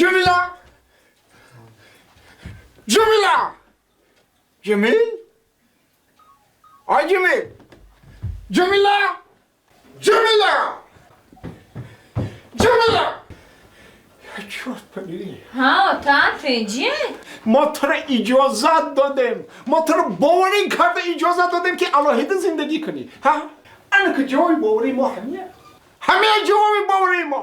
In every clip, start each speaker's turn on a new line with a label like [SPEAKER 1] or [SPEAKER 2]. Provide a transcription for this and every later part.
[SPEAKER 1] Ҷамила, Ҷамила, Ҷамил, ай Ҷамил, Ҷамила, Ҷамила, Ҷамила. Чёрт побери.
[SPEAKER 2] Ҳа, тан тинҷи.
[SPEAKER 1] Мо туро иҷозат додем, мо туро боварӣ карда иҷозат додем, ки алоҳида зиндагӣ кунӣ. Ҳа, ана ки ҷавоби боварии мо ҳамия, ҳамия ҷавоби боварии мо.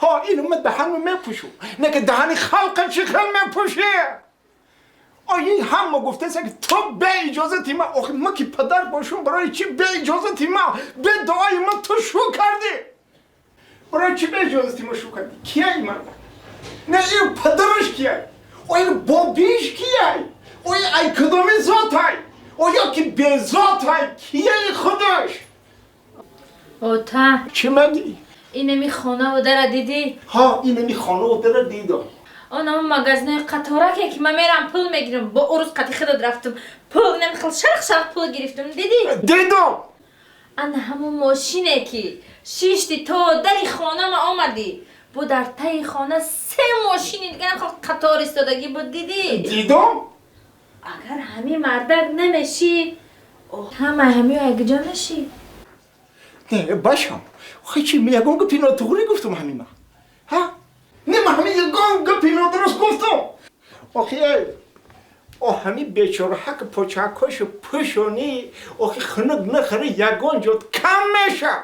[SPEAKER 1] Ҳо, ину ма даҳанро мепӯшум, не ки даҳани халқа чӣ хел мепӯшӣ? Ои, ҳама гуфтаста, ки ту бе иҷозати ма. Охи, ма ки падар бошум, барои чӣ бе иҷозати ма, бе дуои ма ту шу кардӣ? Барои чӣ бе иҷозати ма шу кардӣ? Кияй ман? Не, ин падараш кияй? Ои, бобиш кияй? Ои, ай кадоми зотай? Оё ки безотай? Кияй худаш?
[SPEAKER 2] Ота.
[SPEAKER 1] Чӣ мегӣ?
[SPEAKER 2] Инами хонаву дара дидӣ?
[SPEAKER 1] Ҳа, инами хонаву дара дидам.
[SPEAKER 2] Онамо магазинои қатораке, ки ман мерам, пул мегирам, бо урус қати худат рафтум, пул инами хел шарқ шарқ пул гирифтум, дидӣ?
[SPEAKER 1] Дидам.
[SPEAKER 2] Ана ҳамон мошине, ки шишти, то дари хонама омадӣ, бо дар таи хона се мошини дигарам хел қатор истодагӣ буд, дидӣ?
[SPEAKER 1] Дидам.
[SPEAKER 2] Агар ҳамин мардак намешӣ, ҳама ҳамиё якҷо мешӣ.
[SPEAKER 1] Не, башам, охи чи, ягон гапи нотуғрӣ гуфтум ҳамима? Ҳа, не, ма ҳамин ягон гапи нодуруст гуфтум? Охи, эй, о, ҳамин бечора ҳак почакҳошу пӯшонӣ, охи, хунук нахӯри, ягон ҷо кам меша.